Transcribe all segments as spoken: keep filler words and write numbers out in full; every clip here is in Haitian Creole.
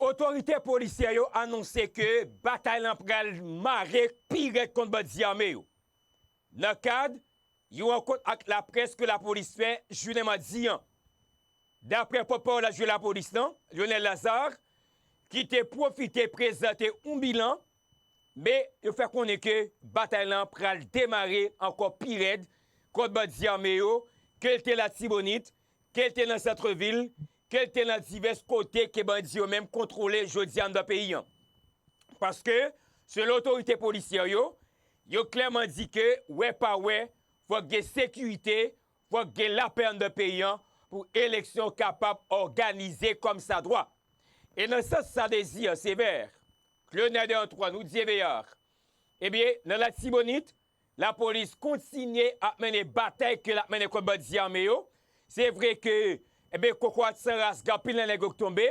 Otorite polisyè yo anonse ke batay lan pral mare pi rèd kont bandi ame yo. Nan kad yon rankont ak laprès ke lapolis fè jounen madi an, daprè pòtpawòl adjwen lapolis lan, Lionel Lazarre, ki te pwofite prezante yon bilan, men yo fè konnen ke batay lan pral demare ankò pi rèd kont bandi ame yo, ke l te Latibonit, ke l te nan santvil, ke l te nan divès kote ke bandi yo menm kontwole jodi a anndan peyi an. Paske, selon otorite polisyè yo, yo klèman di ke, wè pa wè, fòk gen sekirite, fòk gen lapè anndan peyi an pou eleksyon kapab òganize kòmsadwa. E nan sans sa, Désir Sévère, Claude Nader Antoine ou Dié Béar, ebyen, nan Latibonit, lapolis kontinye ap mennen batay ke l ap mennen kont bandi ame yo. Se vre ke, ebyen, kokorat san ras, gen anpil nan nèg yo k tonbe,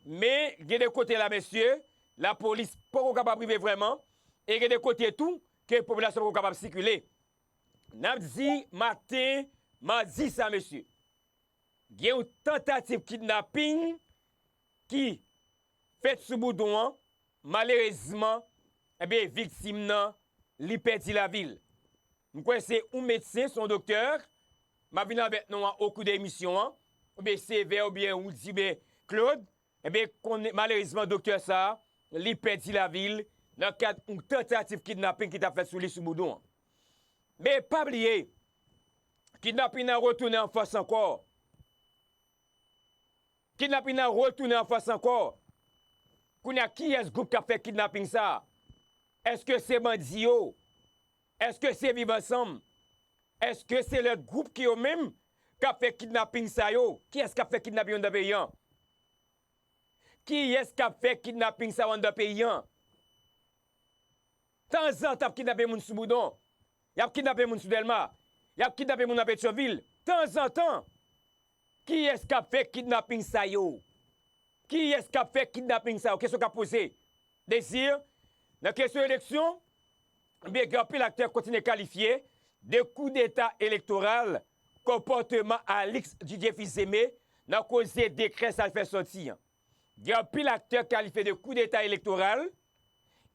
men gen de kote la, mesye, lapolis poko kapab rive vrèman, e gen de kote tou ke popilasyon poko kapab sikile. N ap di maten madi sa, mesye, gen yon tantativ kidnaping ki fèt sou Boudon an, malerezman, ebyen, viktim nan, li pèdi lavi l. M kwè se yon medsen, se yon doktè, m ap vin avèk non an okou de emisyon an, oubyen Sévère, oubyen ou di, oubyen Claude, ebyen, konnen, malerezman, doktè sa a, li pèdi lavi l nan kad yon tantativ kidnaping ki t ap fèt sou li sou Boudon an. Men pa bliye, kidnaping nan retounen an fòs ankò. Kidnaping nan retounen an fòs ankò. Kounye a, kiyès gwoup k ap fè kidnaping sa a? Èske se bandi yo? Èske se Viv Ansanm? Èske se lòt gwoup ki yo menm k ap fè kidnaping sa yo? Kiyès k ap fè kidnaping yo anndan peyi an? Kiyès k ap fè kidnaping sa yo anndan peyi an? Tanzantan, y ap kidnape moun sou Boudon. Y ap kidnape moun sou Dèlma. Y ap kidnape moun nan Petyonvil. Tanzantan. Kiyès k ap fè kidnaping sa yo? Kiyès k ap fè kidnaping sa yo? Kesyon k ap poze. Désir, nan kesyon eleksyon, ebyen, gen anpil aktè kontinye kalifye de koudeta elektoral konpòteman Alix Didier Fils-Aimé nan koze dekrè sa l fè sòti an. Gen anpil aktè kalifye de koudeta elektoral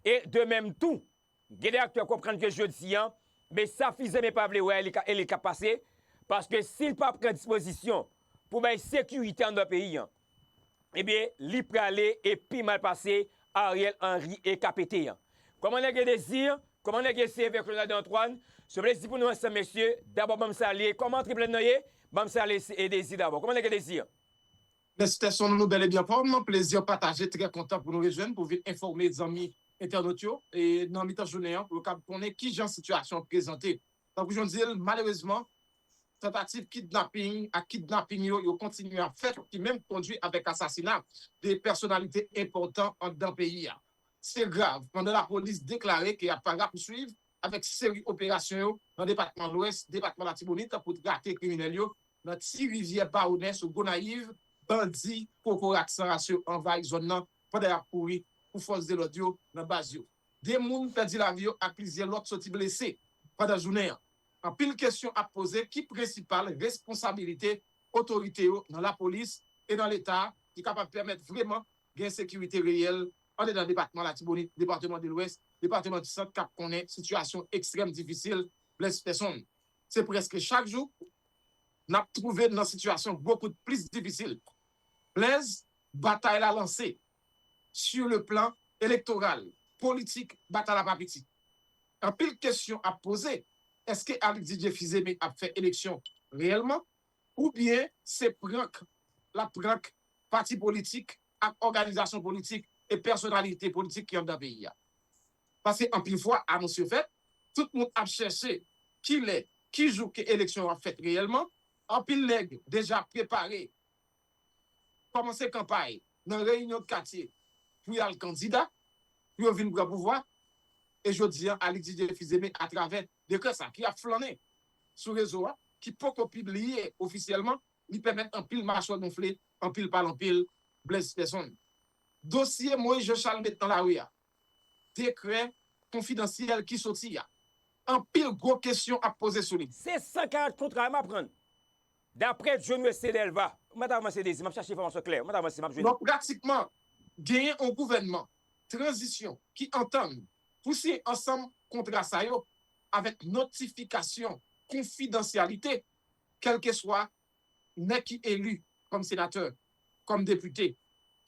e de menm tou, gen de aktè konprann ke jodi an, men sa Fils-Aimé pa vle wè e li ka, e li ka pase, paske si l pa pran dispozisyon pou bay sekirite anndan peyi an, ebyen, li prale e pi mal pase Ariel Henry e K P T an. Kòman nèg ye Désir? Kòman nèg ye Sévère, Claude Nader Antoine? Se yon plezi pou nou ansanm, mesye. Dabò, ban m salye. Kòman triplèn nan ye? Ban m salye, e Désir dabò. Kòman nèg ye Désir? Mèsi Tèson, nou bèl e byen anfòm. Plezi pataje, trè kontan pou nou rejwenn, pou vin enfòme zanmi entènot yo, e nan mitan jounen an, pou yo kab konnen kijan sitiyasyon an prezante. Tankou jan w di l, malerezman, tantativ kidnaping ak kidnaping yo, yo kontinye ap fèt, ki menm kondwi avèk asasina de pèsonalite enpòtan anndan peyi a. Se grav, pandan lapolis deklare ke y ap rapouswiv avèk seri operasyon yo nan depatman Lwès, depatman Latibonit pou trake kriminèl yo nan Ti Rivyè Bawonè sou Gonayiv, bandi kokorat san ras yo anvayi zòn nan pandan y ap kouri pou fòs de lòd yo nan baz yo. De moun pèdi lavi yo ak plizyè lòt soti blese pandan jounen an. Anpil kesyon ap poze, ki prensipal responsabilite otorite yo nan lapolis e nan Leta ki kapab pèmèt vrèman gen sekirite reyèl andedan depatman Latibonit, depatman de Lwès, depatman di Sant k ap konnen sitiyasyon ekstrèm difisil Blaise Persson. Se prèske chak jou n ap twouve n nan sitiyasyon gwo kout plis difisil. Blaise, batay la lanse. Sur le plan électoral, politik, batay la pa piti. Anpil kesyon ap poze. Èske Alix Didier Fils-Aimé ap fè eleksyon reyèlman? Oubyen se prank l ap prank pati politik ak òganizasyon politik e pèsonalite politik ki anndan peyi a? Paske anpil fwa, anons yo fèt, tout moun ap chèche kilè, ki jou ke eleksyon yo ap fèt reyèlman. Anpil nèg deja prepare, kòmanse kanpay nan reyinyon de katye pou y al kandida, pou yo vin pran pouvwa. E jodi a, Alix Didier Fils-Aimé, atravè dekrè sa ki ap flannen sou rezo a, ki poko pibliye ofisyèlman, li pèmèt anpil machwè gonfle, anpil pale anpil, Blaise Persson. Dosye Moïse Jean Charles met nan lari a, dekrè konfidansyèl ki soti a, anpil gwo kesyon ap poze sou li. Se san karant kontra m ap rann. Daprè John Wesley Delva, m pa t avanse Dezi, m ap chache enfòmasyon klè, m pa t avanse, m ap jwenn. Donk, pratikman, genyen yon gouvènman tranzisyon ki antann pou siyen ansanm kontra sa yo avèk notifikasyon konfidansyalite, kèlkeswa nèg ki eli kòm senatè, kòm depite,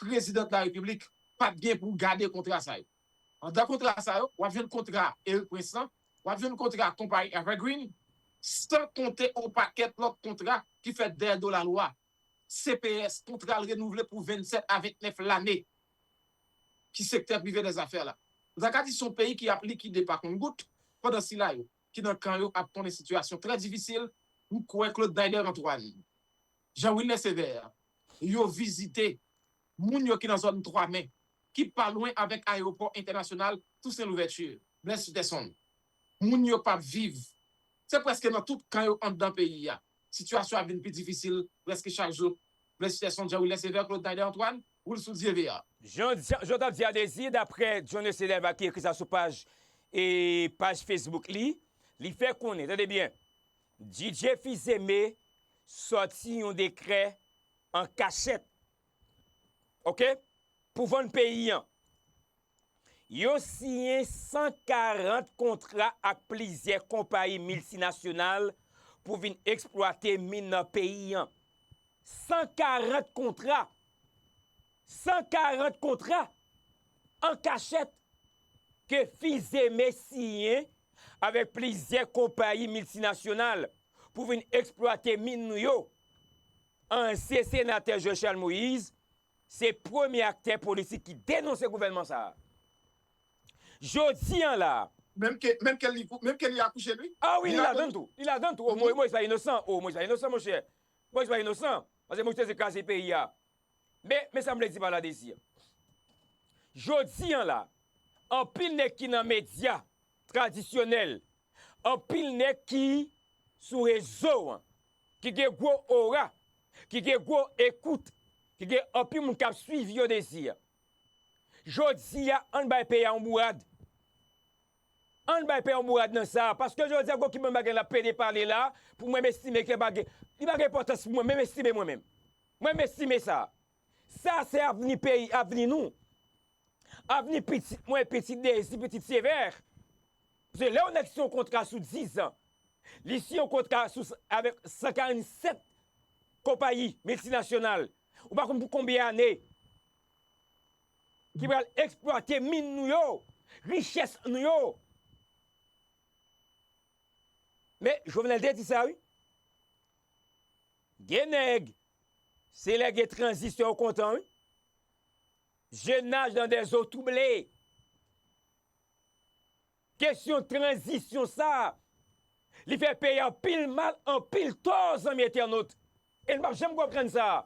prezidan de la repiblik, pa t gen pou gade kontra sa yo. Anndan kontra sa yo, w ap jwenn kontra Erik Prince lan, w ap jwenn kontra konpayi Evergreen, san konte yon pakèt lòt kontra ki fèt dèyè do lalwa. C P S, kontra l renouvle pou vennsèt a ventnèf lane. Ki sektè prive dèzafè la. Nou ta ka di se yon peyi ki ap likide pa kont gout, pandan sila yo ki nan kan yo ap konnen sitiyasyon trè difisil. M kwè Claude Naider Antoine, Jean Wilner Sévère, yo vizite moun yo ki nan zòn Twa Men, ki pa lwen avèk ayewopò entènasyonal Toussaint Louverture, Blaise Peterson. Moun yo p ap viv. Se prèske nan tout kan yo anndan peyi a. Sitiyasyon ap vin pi difisil prèske chak jou. Blaise Peterson, Jean Wilner Sévère, Claude Naider Antoine, Wilson Dieuvéa. Jan, jan, jan w t ap di a, Désir, daprè John Sévère ki ekri sa sou paj, e paj Facebook li, li fè konnen, tande byen, D J Fils-Aimé sòti yon dekrè an kachèt, oke, pou vann peyi an. Yo siyen san karant kontra ak plizyè konpayi miltinasyonal pou vin eksplwate min nan peyi an. San karant kontra! San karant kontra an kachèt ke Fils-Aimé siyen avèk plizyè konpayi miltinasyonal pou vin eksplwate min nou yo. Ansyen senatè Jean Charles Moïse se premye aktè politik ki denonse gouvènman sa a. Jodi an la, menm ke, menm ke li, menm ke li akouche, wi. Ah wi, li ladan tou. Li ladan tou. Oh, Moïse pa inosan. Oh, Moïse pa inosan, monchè. Moïse pa inosan. Paske Moïse te kraze peyi a. Men, men sa m vle di pa la, Désir. Jodi an la, anpil nèg ki nan medya tradisyonèl, anpil nèg ki sou rezo an, ki gen gwo ora, ki gen gwo ekout, ki gen anpil moun k ap swiv yo, Désir. Jodi a, ann bay peyi a yon bourad. Ann bay peyi a yon bourad nan sa. Paske jodi a, gwo ki bon bagay l ap pede pale la, pou mwen, m estime ke pa gen, li pa gen enpòtans pou mwen, men m estime mwen menm. Mwen, m estime sa. Sa, se avni peyi, avni nou. Avni pitit mwen, pitit Désir, pitit Sévère. Paske lè yon nèg siyen yon kontra sou diz an, li siyen yon kontra sou, avèk san karannsèt konpayi miltinasyonal, ou pa konn pou konbyen ane, ki pral eksplwate min nou yo, richès nou yo. Men, Jovenel te di sa, wi. Gen nèg, se lè gen tranzisyon yo kontan, wi. Je nage dans des eaux troublées. Kesyon tranzisyon sa a, li fè peyi a anpil mal, anpil tò, zanmi entènot. E n p ap janm konprann sa.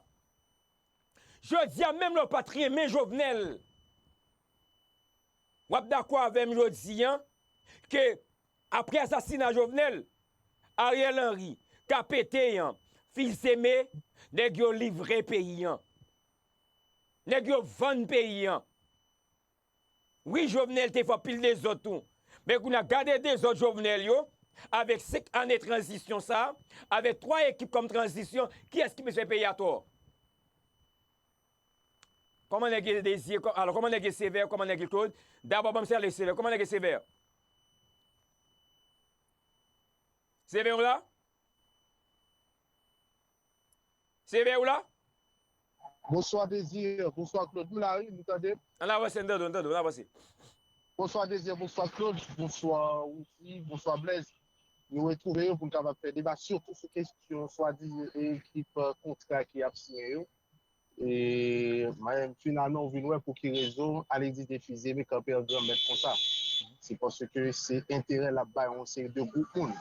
Jodi a, menm lè w pa t renmen Jovenel, w ap dakò avè m jodi a, ke apre asasina Jovenel, Ariel Henry, K P T an, Fils-Aimé, nèg yo livre peyi an. Nèg yo vann peyi an. Wi, Jovenel te fè anpil dezòd tou. Men kounye a, gade dezòd Jovenel yo, avèk senk ane tranzisyon sa, avèk twa ekip kòm tranzisyon, kiyès ki plis fè peyi a tò? Kòman nèg ye Désir? Kò-, alò, kòman nèg ye Sévère? Kòman nèg ye Claude? Dabò, ban m salye Sévère. Kòman nèg ye Sévère? Sévère, ou la? Sévère, ou la? Bonswa, Désir. Bonswa, Claude. M la, wi, nou tande? Ann avanse, n tande w, n tande w, ann avanse. Bonswa, Désir. Bonswa, Claude. Bonswa, Wilson. Bonswa, Blaise. Nou retwouve yo pou n kapab fè deba, sitou sou kesyon swadizan ekip, eh, kontra ki ap siyen yo. E, men, finalman, ou vin wè pou ki rezon Alexis Fils-Aimé kanpe an granmèt konsa. Se paske se enterè l ap bay yon seri de gwoup moun.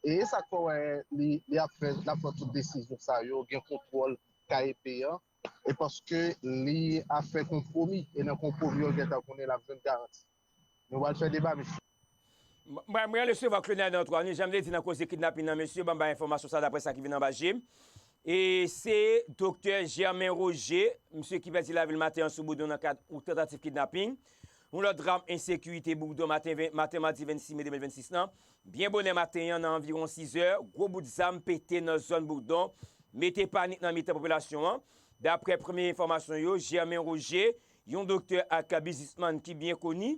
E e sa k fè w wè li, li ap fè, l ap pran tout desizyon sa yo, gen kontwòl K E P an, e paske li ap fè konpwomi, e nan konpwomi yo, gentan konnen l ap jwenn garanti. Nou pral fè deba, mesye. Mwen, mwen resevwa Claude Naider Antoine, jan m te di nan koze kidnaping nan, mesye, ban m bay enfòmasyon sa daprè sa ki vin anba je m. E se Doktè Germain Roger, misye ki pèdi lavi l maten an sou Boudon nan kad yon tantativ kidnaping. Yon lòt dram ensekirite Boudon maten ven, maten madi vennsis me de mil vennsis lan. Byen bonè maten an, nan anviwon sis è, gwo bout zam pete nan zòn Boudon, mete panik nan mitan popilasyon an. Daprè premye enfòmasyon yo, Germain Roger, yon doktè ak biznismann ki byen koni,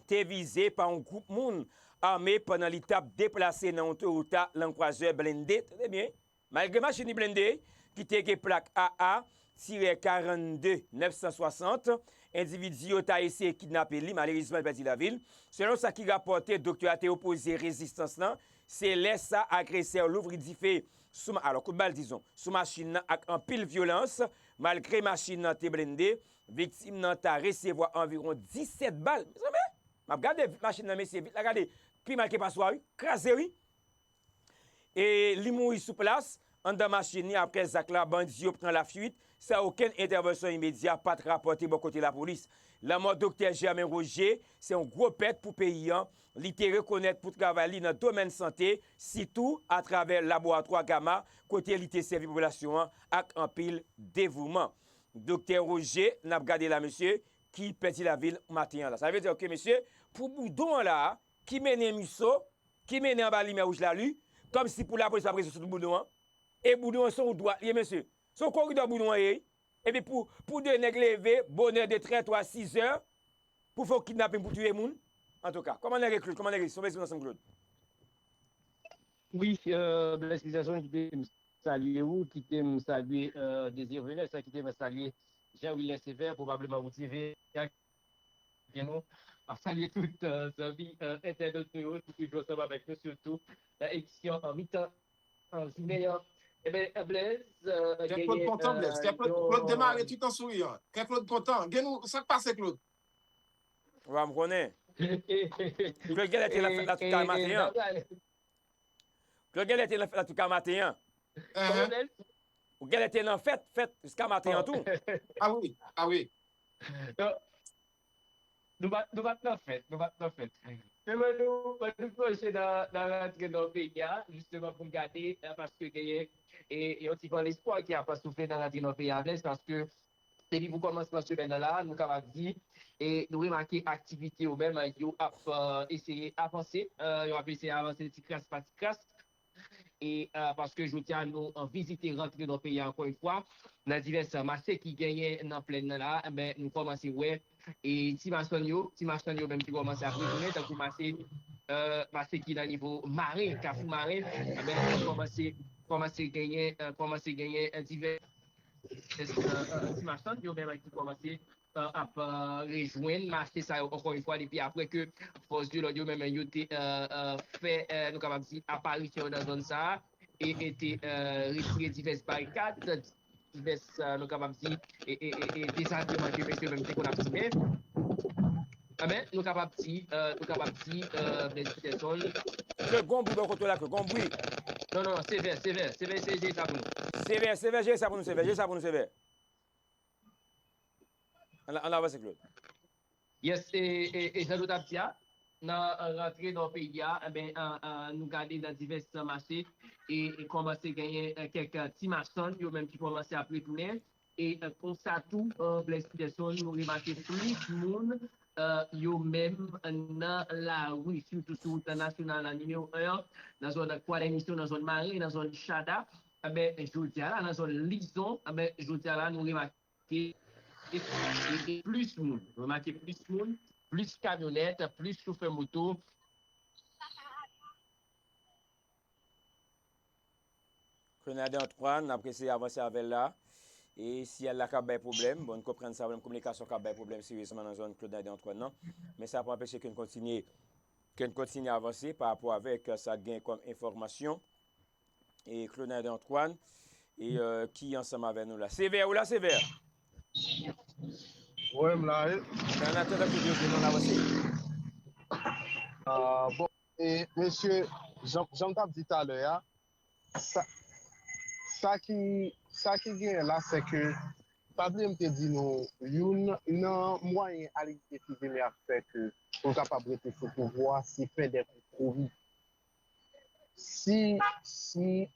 te vize pa yon gwoup moun ame pandan li t ap deplase nan yon Toyota Land Cruiser blende, tande byen, malgre machin li blende, ki te gen plak A A tirè karannde nèf san swasant, endividi yo ta eseye kidnape li, malerezman, li pèdi lavi l. Selon sa ki rapòte, doktè a te opoze rezistans lan, se lè sa agresè yo louvri dife sou, alò, kout bal, dizon, sou machin nan ak anpil vyolans, malgre machin nan te blende, viktim nan ta resevwa anviwon disèt bal. Mezanmi, m ap gade vit machin nan, mesye, vit la, gade, pi mal ke paswa, wi, kraze, wi. E li mouri sou plas, anndan machin li. Apre zak la, bandi yo pran lafwit, san okenn entèvansyon imedya pa t rapòte bò kote lapolis. Lanmò doktè Germain Roger se yon gwo pèt pou peyi an. Li te rekonèt pou travay li nan domèn sante, sitou atravè laboratwa Gama, kote li te sèvi popilasyon an ak anpil devouman. Doktè Roger, n ap gade la, mesye, ki pèdi lavi l maten an la. Sa vle di ke, mesye, pou boudon an la, ki mennen Miso, ki mennen anba limyè wouj la, li, kòmsi pou lapolis pa prezidan sou boudon an, e boudon an se yon dwat li ye, mesye. Se yon koridò boudon an ye, wi. Epi pou, pou de nèg leve, bonè de trè twa, sizè, pou fè yon kidnaping, pou touye moun. Antouka, kòman nèg ye, Claude? Kòman nèg ye? Se yon bezwen ansanm, Claude. Wi, euh, Blaise Peterson, kite m salye ou, kite m salye euh, Désiré Venès, kite m salye Jean Wilner Sévère, pwobableman ou T V a gen nou. M ap salye tout euh, zanmi euh, entènot nou yo ki toujou ansanm avèk nou, sitou nan edisyon an mitan an jounen an. Ebyen, Blaise, euh, Kè Claude genyen kontan, Blaise. Kè euh, Claude, Claude demare yon tout an souriyan. Kè Claude kontan. Gen nou, sa k pase, Claude? Wa, m konnen. Claude genlè te nan fèt la tout kay maten an. Claude genlè te nan fèt la tout kay maten an. Ou genlè te nan fèt, fèt jiska maten an tou. Ah wi, ah wi. Nou pa t nan fèt, nou pa t nan fèt. Men ban nou, ban nou plonje nan, nan rantre nan peyi a, jisteman pou n gade, paske genyen e, yon ti van lespwa ki ap soufle nan rantre nan peyi a, Blaise, paske depi pou kòmansman semèn nan la, nou kapab di, e nou remake aktivite yo menm, yo ap euh, eseye avanse, euh, yo ap eseye avanse ti kras pa ti kras. E euh, paske jodi a nou an vizite rantre nan peyi a ankò yon fwa, nan divès mache ki genyen nan plèn nan la, enben nou kòmanse wè e ti machann yo, ti machann yo menm ki kòmanse ap retounen, tankou mache, euh, mache ki nan nivo Maren, Kafou Maren, enben nou kòmanse, kòmanse genyen, euh, kòmanse genyen euh, divès euh, euh, ti machann yo menm ki kòmanse euh, ap euh, rejwenn mache sa yo ankò yon fwa depi apre ke fòs de lòd yo menm yo te euh, euh, fè, euh, nou kapab di, aparisyon yo nan zòn sa a e, e te euh, retire divès barikad, divès, euh, nou kapab di, e, e, e, e dezabiman ke mesye menm te konn ap simen. Enben, nou kapab di, euh, nou kapab di, euh, Blaise Peterson. Ke gon bri bò kote w la, ke gon bri. Non, non, non, sevè, sevè, sevè, se jere sa pou nou. Sevè, sevè, jere sa pou nou, sevè, jere sa pou nou, sevè. Ann, ann avanse, Claude. Yes, e, e, e jan nou t ap di a, nan rantre nan peyi a, enben, an, an, nou gade nan divès mache, e, e kòmanse genyen eh, kèk eh, ti machann, yo menm ki kòmanse ap retounen. E eh, konsa tou, eh, Blaise Peterson, nou remake plis moun eh, yo menm nan lari, sitou sou wout nasyonal la nimewo en an, nan zòn Kwa Dèmisyon, nan zòn Maren, nan zòn Chada. Enben, jodi a la, nan zòn Lizon, enben, jodi a la, nou remake e, e plis moun. Remake plis moun, plis kamyonèt, plis chofè moto. Claude Naden Antoine, n ap eseye avanse avè l la. E siyal la ka bay pwoblèm. Bon, n konprann sa, pwoblèm kominikasyon ka bay pwoblèm seryezman nan zòn Claude Naden Antoine nan. Men sa pa anpeche ke n kontinye, ke n kontinye avanse pa rapò avèk sa k gen kòm enfòmasyon. E Claude Naden Antoine, e euh, ki ansanm avè nou la. Sevè, ou la, Sevè? Wi, m la, wi. Nan atandan ke Dieu vle, nou avanse. Ah, bon, e mesye, jan, jan m t ap di talè a, sa, sa ki, sa ki genyen la, se ke, pa bliye m te di nou, youn nan mwayen Alexis Epidemi ap fè ke pou l kapab rete sou pouvwa, se fè dè kou kouri. Si, si,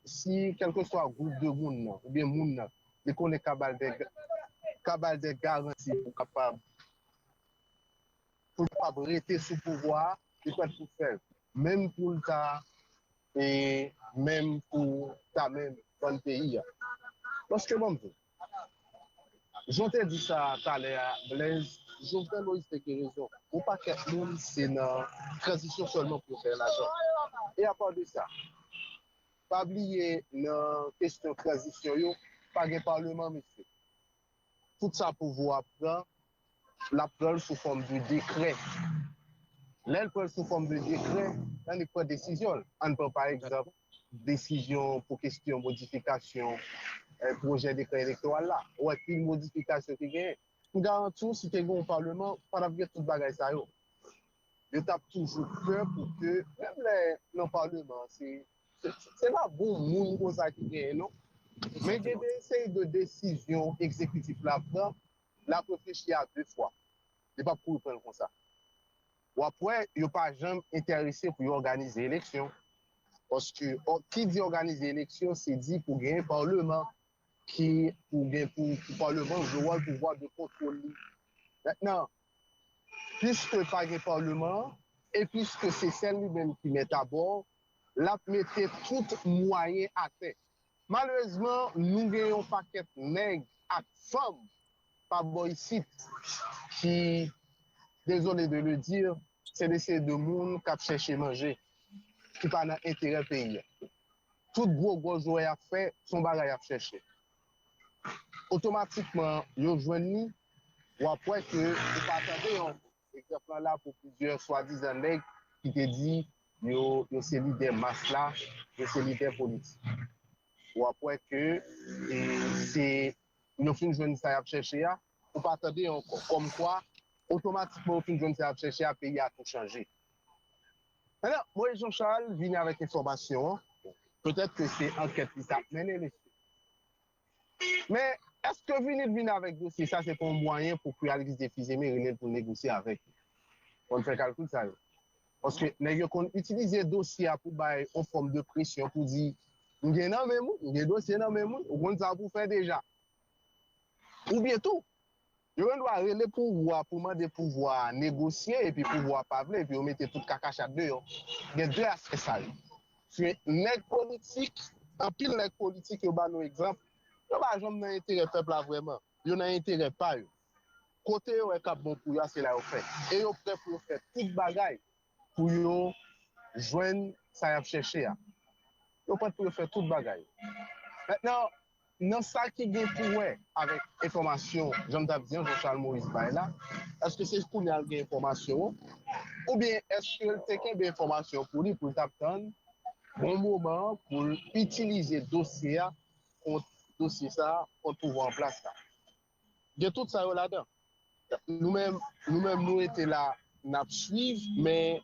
si kèlkeswa gwoup de moun nan, oubyen moun nan, li konnen ka ba l de, ka ba l de garanti pou kapab, pou l kapab rete sou pouvwa a, li prèt pou fè l. Menm pou l ta, e menm pou ta menm vann peyi a. Paske ban m di w, Jan w te di sa talè a, Blaise, Jovenel Moïse te gen rezon. Yon pakèt moun, se nan tranzisyon sèlman pou yo fè lajan. E apa de sa, pa bliye nan kesyon tranzisyon yo, pa gen palman, mesye. Tout sa pouvwa a pran, l ap pran l sou fòm de dekrè. Lè l pran l sou fòm de dekrè, annik pran desizyon l. Ann pran pa egzanp desizyon pou kesyon modifikasyon eh, pwojè dekrè elektoral la. Ou wè pil modifikasyon ki genyen. M garanti w, si te gen yon palman, pa t ap gen tout bagay sa yo. Yo t ap toujou pè pou ke, menm lè nan palman, se se, se pa bon moun konsa ki genyen, non. Men gen de seri de desizyon egzekitif la pran, l ap reflechi a de fwa. Li p ap kouri pran l konsa. W ap wè, yo pa janm enterese pou yo òganize eleksyon. Paske, ki di òganize eleksyon, se di pou gen palman ki, pou gen, pou, pou palman jwe wòl pouvwa de kontwòl li. Mentnan, piske pa gen palman, e piske se sèl li menm ki mèt abò, l ap mete tout mwayen atè. Malerezman, nou gen yon pakèt nèg ak fanm pa bò isit ki, désolé de le dire, se de seri de moun k ap chèche manje, ki pa nan enterè peyi a. Tout gwo gwòjwè y ap fè, se yon bagay y ap chèche. Otomatikman, yo jwenn li, w ap wè ke ou pa tande yon egzanp lan la pou plizyè swadizan nèg ki te di yo, yo se lidè mas la, yo se lidè politik. W ap wè ke e, se yo fin jwenn sa y ap chèche a, ou pa tande ankò. Kòmkwa, otomatikman yo fin jwenn sa y ap chèche a, peyi a tou chanje. Mentnan, Moïse Jean Charles vini avèk enfòmasyon an. Petèt ke se ankèt li t ap mennen, mesye. Men, èske vini l vin avèk dosye sa, se pa yon mwayen pou ke Alex Défi Zeme rele l pou l negosye avèk li? Konn fè kalkil sa yo. Paske nèg yo konn itilize dosye a pou bay yon fòm de presyon pou di, "M gen nan men m wi, m gen dosye nan men m wi, ou konn sa pou fè deja." Oubyen tou, yo gen dwa rele pouvwa pou mande pouvwa a negosye, epi pouvwa a pa vle, epi yo mete tout kakachat deyò. Gen de aspè sa yo. Se nèg politik, anpil nèg politik, yo ba nou egzanp, yo pa janm nan enterè pèp la vrèman. Yo nan enterè pa yo. Kote yo wè k ap bon pou yo a, se la yo fè. E yo prè pou yo fè tout bagay pou yo jwenn sa y ap chèche a. Yo prè pou yo fè tout bagay. Mentnan, nan sa ki gen pou wè avèk enfòmasyon, jan m t ap di an, Jean Charles Moïse bay la, èske se kounye a l gen enfòmasyon an? Oubyen èske l te kenbe enfòmasyon pou li, pou l t ap tann bon moman pou l itilize dosye a kont dosye sa a, kont pouvwa an plas la? Gen tout sa yo ladan. Nou menm, nou menm, nou rete la, n ap swiv, men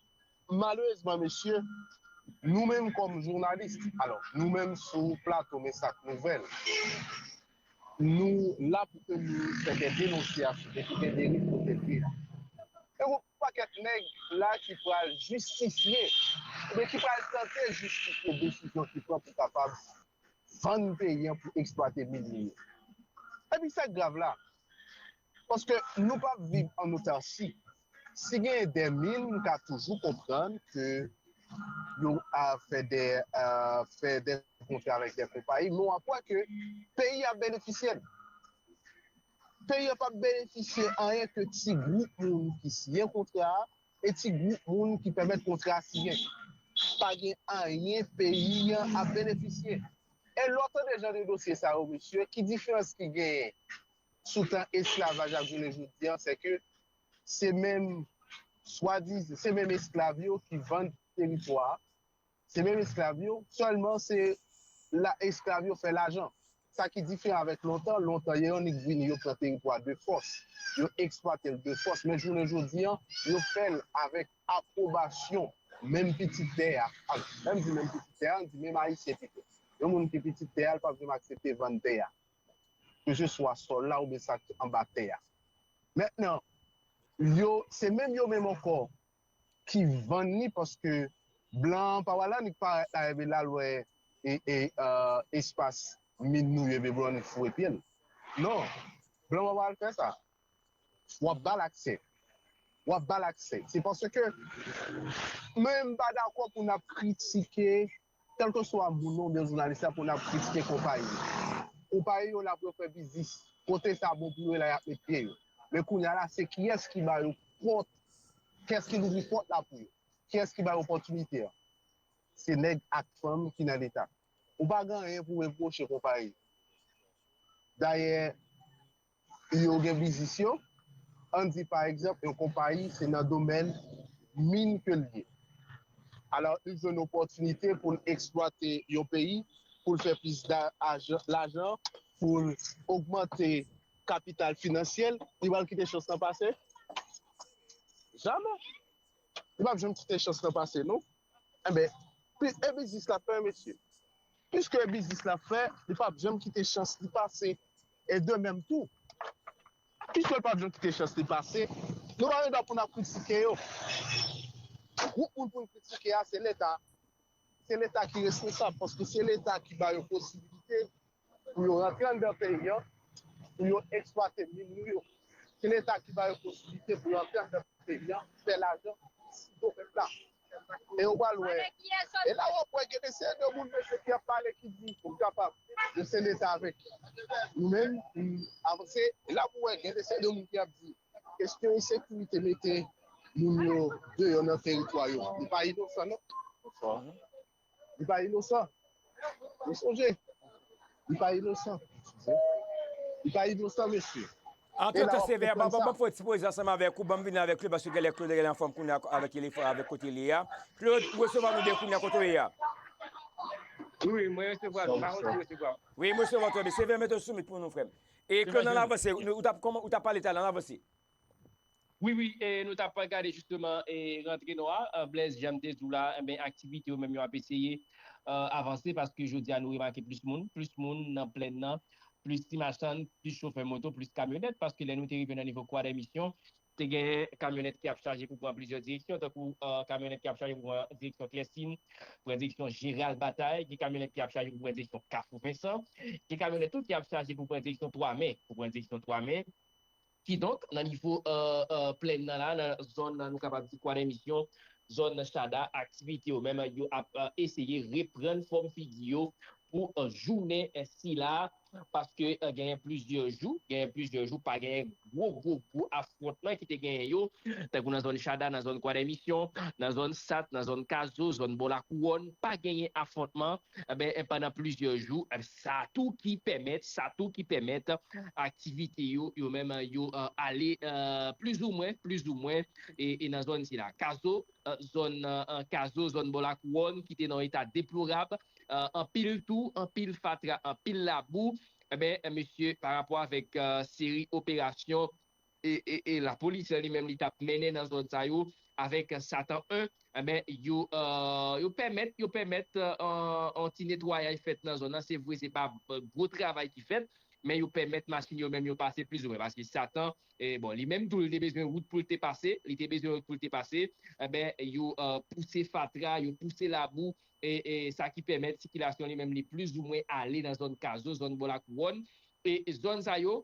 malerezman, mesye, nou menm kòm jounalis, alò, nou menm sou plato Mesak Nouvèl, nou la pou ke nou fè de denonsyasyon, de, de deriv kote l ye a. E yon pakèt nèg la ki pral jistifye, oubyen ki pral tante jistifye desizyon ki pran pou kapab vann peyi an pou eksplwate min li yo. Epi sa k grav la, paske nou p ap viv an otarsi. Si gen de min, m ka toujou konprann ke yo a fè de, a, fè de kontra avèk de konpayi, men w ap wè ke peyi a ap benefisye l. Peyi a p ap benefisye anyen ke ti gwoup moun ki siyen kontra a, e ti gwoup moun ki pèmèt kontra a siyen. Pa gen anyen peyi an ap benefisye. E lè w tande jan de dosye sa yo, mesye, ki diferans ki genyen sou tan esklavaj ak jounen jodi an, se ke se menm swadizan, se menm esklav yo ki vann teritwa a, se menm esklav yo, sèlman se la esklav yo fè lajan. Sa ki diferan avèk lontan, lontan yo annik vini, yo pran teritwa de fòs, yo eksplwate l de fòs, men jounen jodi an, yo fè l avèk apwobasyon menm pitit tè a. Alò, lè m di menm pitit tè a, m di menm Ayisyen pito. Yon moun ki pitit tè a, l p ap janm aksepte vann tè a. Keseswa sòl la oubyen sa k anba tè a. Mentnan, yo, se menm yo menm ankò ki vann li paske blan an pa wè l annik parèt la epi l al wè e, e, e, espas min nou yo epi blan an annik foure pye l. Non, blan an pa pral fè sa. W ap ba l aksè. W ap ba l aksè. Se paske mwen m pa dakò pou n ap kritike kèlkeswa moun nan oubyen jounalis la pou n ap kritike konpayi. Konpayi yo la pou yo fè biznis. Kote sa bon pou yo la, y ap met pye yo. Men kounye a la, se kiyès ki ba yo pòt, kiyès ki louvri pòt la pou yo, kiyès ki ba yo opòtinite a? Se nèg ak fanm ki nan Leta. Ou pa gen anyen pou repwoche konpayi. Dayè, yo gen biznis yo. Ann di, pa egzanp, yon konpayi, se nan domèn min ke l ye. Alò, li jwenn opòtinite pou l eksplwate yon peyi, pou l fè plis da-, ajan, lajan, pou l ogmante kapital finansyèl, li pral kite chans lan pase? Jamè. Li p ap janm kite chans lan pase, non. Enben, pi-, e biznis l ap fè, mesye. Piske e biznis l ap fè, li p ap janm kite chans li pase. E de menm tou, piske l p ap janm kite chans li pase, nou pa gen dwa pou n ap kritike yo. Gwoup moun pou n kritike a, se Leta. Se Leta ki responsab, paske se Leta ki ba yo posibilite pou yo rantre anndan peyi an, pou yo eksplwate min nou yo. Se Leta ki ba yo posibilite pou yo rantre anndan peyi an, fè lajan sou do pèp la. E w pral wè, e la w ap wè gen de seri de moun, mesye, ki ap pale, ki di, pou kapab, yo se Leta avèk nou menm, pou avanse. E la pou wè, gen de seri de moun ki ap di, kesyon ensekirite mete moun yo deyò nan teritwa yo. Li pa inosan, non. Li pa inosan. Nou sonje, li pa inosan. Li pa inosan, mesye. Antretan, Sevè, ban, ban, ban fè yon ti poze ansanm avèk ou, ban m vini avèk Claude, paske genlè Claude genlè anfòm kounye a avèk telefòn, avèk kote li ye a. Claude, ou resevwa nou byen kounye a, kote w ye a? Wi, wi, mwen resevwa, m pa konn si w resevwa m. Wi, mwen resevwa w trè byen. Sevè, mete w sou mute pou nou, frè m. E Claude, ann avanse, ou t ap, kòman, ou t ap pale talè, ann avanse. Wi, wi, e nou t ap gade jisteman e rantre nò a, e, Blaise, jan m te di w la, enben, aktivite yo menm yo ap eseye, e, avanse, paske jodi a nou remake plis moun, plis moun nan plèn nan, plis ti machann, plis chofè moto, plis kamyonèt, paske lè nou te rive nan nivo Kwadèmisyon, te gen kamyonèt ki ap chaje pou pran plizyè direksyon, tankou, e, kamyonèt ki ap chaje pou pran direksyon Klèsin, pran direksyon Jeral Batay, gen kamyonèt ki ap chaje pou pran direksyon Kafou Vensan, gen kamyonèt tou ki ap chaje pou pran direksyon Twa Men, pou pran direksyon Twa Men. Kidonk, nan nivo, e, e, plèn nan la, nan zòn nan, nou kapab di Kwadèmisyon, zòn nan Chada, aktivite yo menm, yo ap, e, eseye reprann fòm figi yo pou, e, jounen, e, sila, paske, e, genyen plizyè jou, genyen plizyè jou, pa genyen gwo, gwo, gwo afwontman ki te genyen yo, tankou nan zòn Chada, nan zòn Kwadèmisyon, nan zòn Sat, nan zòn Kazo, zòn bò Lakouwòn, pa genyen afwontman, enben, pandan plizyè jou, e, sa tou ki pèmèt, sa tou ki pèmèt aktivite yo, yo menm, yo, e, ale, e, plizoumwen, plizoumwen, e, e nan zòn sila. Kazo, e, zòn, e, e, Kazo, zòn bò Lakouwòn, ki te nan yon eta deplorab, e, anpil twou, anpil fatra, anpil labou, enben, e, mesye, pa rapò avèk, e, seri operasyon e, e, e lapolis li menm li t ap mennen nan zòn sa yo avèk Satan en, enben, yo, e, yo pèmèt, yo pèmèt, e, yon, yon ti netwayaj fèt nan zòn nan. Se vre, se pa, e, gwo travay ki fèt, men yo pèmèt machin yo menm yo pase plizoumwen. Paske Satan, e, bon, li menm tou, li te bezwen wout pou l te pase, li te bezwen wout pou l te pase, enben, yo, e, pouse fatra, yo pouse labou, e, e sa ki pèmèt sikilasyon li menm li plizoumwen ale nan zòn Kazo, zòn bò Lakouwòn, e, e zòn sa yo,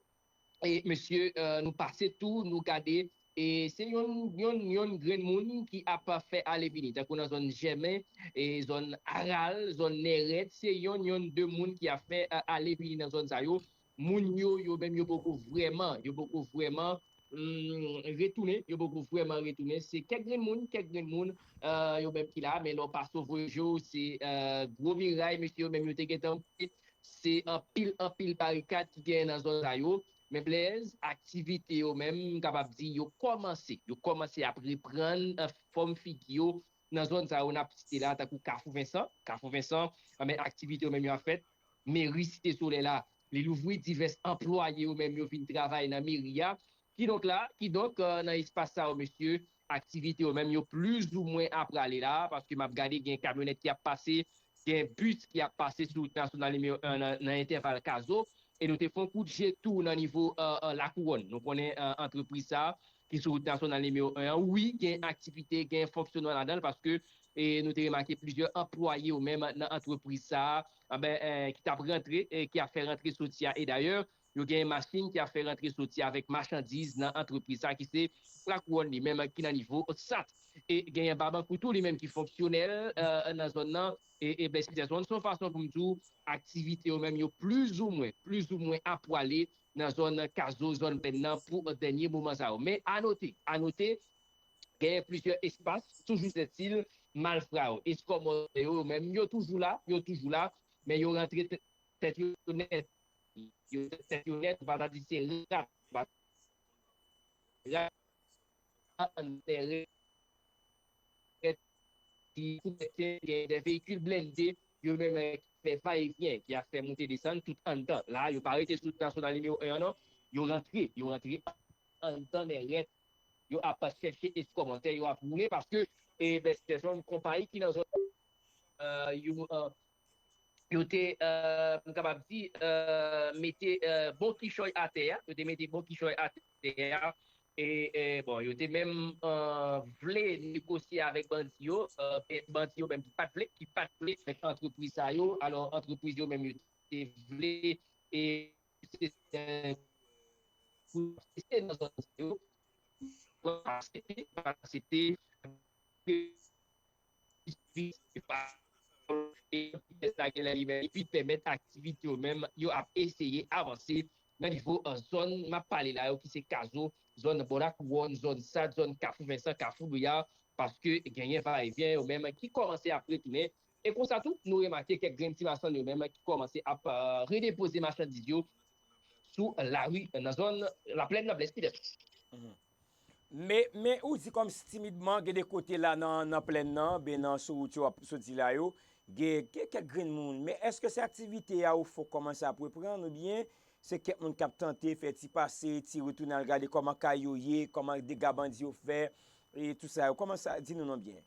e, mesye, e, nou pase tou, nou gade, e se yon, yon, yon grenn moun ki ap fè ale vini, tankou nan zòn Jèmen, e zòn Aral, zòn Nèrèt, se yon, yon de moun ki ap fè, e, ale vini nan zòn sa yo. Moun yo, yo menm, yo poko vrèman, yo poko vrèman, hmm, retounen, yo poko vrèman retounen. Se kèk grenn moun, kèk grenn moun, e, yo menm ki la, men lè w pase w voye je w, se, e, gwo miray, mesye, yo menm, yo te gentan monte. Se anpil, anpil barikad ki genyen nan zòn sa yo. Men Blaise, aktivite yo menm, m kapab di, yo kòmanse. Yo kòmanse ap reprann, e, fòm figi yo nan zòn sa yo n ap site la, tankou Kafou Vensan. Kafou Vensan, enben, aktivite yo menm yo ap fèt. Meri Site Solèy la, li louvri, divès anplwaye yo menm yo vin travay nan meri a. Kidonk la, kidonk, e, nan espas sa yo, mesye, aktivite yo menm yo plizoumwen ap prale la, paske m ap gade gen kamyonèt ki ap pase, gen bis ki ap pase sou wout nasyonal nimewo en nan, nan entèval Kazo, e nou te fè yon kout je tou nan nivo, e, e, Lakouwòn. Nou konnen, e, antrepriz sa a ki sou wout nasyonal nimewo en an, wi, gen aktivite, gen fonksyonman ladan l, paske, e, nou te remake plizyè anplwaye yo menm nan antrepriz sa a, enben, e, ki t ap rantre, e, ki ap fè rantre soti a. E dayè, yo gen machin ki ap fè rantre soti avèk machandiz nan antrepriz sa a ki se Lakouwòn li menm ki nan nivo Sat. E genyen Babankou tou li menm ki fonksyonèl, e, nan zòn nan, e, e Blaise Peterson. Se yon fason pou m di w, aktivite yo menm yo plizoumwen, plizoumwen ap prale nan zòn Kazo, zòn Plèn nan pou dènye moman sa yo. Men anote, anote, genyen plizyè espas, toujou sètil, malfra yo, eskòmòtè yo, yo menm, yo toujou la, yo toujou la, men yo rantre tèt yo nèt. Yo tèt yo nèt, ou pa ta di se rat, rat, gen de veyikil blende, yo menm ki fè va e vyen, ki ap fè moute desann tout anndan. La, yo pa rete sou nasyonal nimewo en an, non. Yo rantre, yo rantre anndan nèt, yo ap chèche eskòmòtè, yo ap woule paske e Bèsitè se yon konpayi ki nan zòn, yo, yo te, m kapab di, mete bon kichòy atè a, yo te mete bon kichòy atè a, e bon, yo te menm vle negosye avèk bandi yo, bandi yo menm ki pa t vle, ki pa t vle fè antrepriz sa yo, alò antrepriz yo menm yo te vle e pou yo aksepte nan zòn sa yo, pa aksepte, pa aksepte, epi pèmèt aktivite yo menm yo ap eseye avanse nan nivo zòn m ap pale la yo ki se Kazo, zòn Bò Lakouwòn, zòn Sad, zòn Kafou Vensan, Kafou Louyar, paske genyen va e vyen yo menm ki kòmanse ap retounen. E konsa tou, nou remake kèk grenn ti machann yo menm ki kòmanse ap redepoze machandiz yo sou lari nan zòn Laplèn nan Blès Pidès. Men, men ou di kòmsi timidman, gen de kote la nan, nan plèn nan, ben nan sou wout yo ap soti la yo, gen, gen kèk grenn moun. Men èske se aktivite a ou fòk kòmanse ap reprann oubyen se kèk moun k ap tante fè ti pase, ti retounen al gade kòman kay yo ye, kòman dega bandi yo fè, e tou sa yo? Kòman sa, di nou non byen.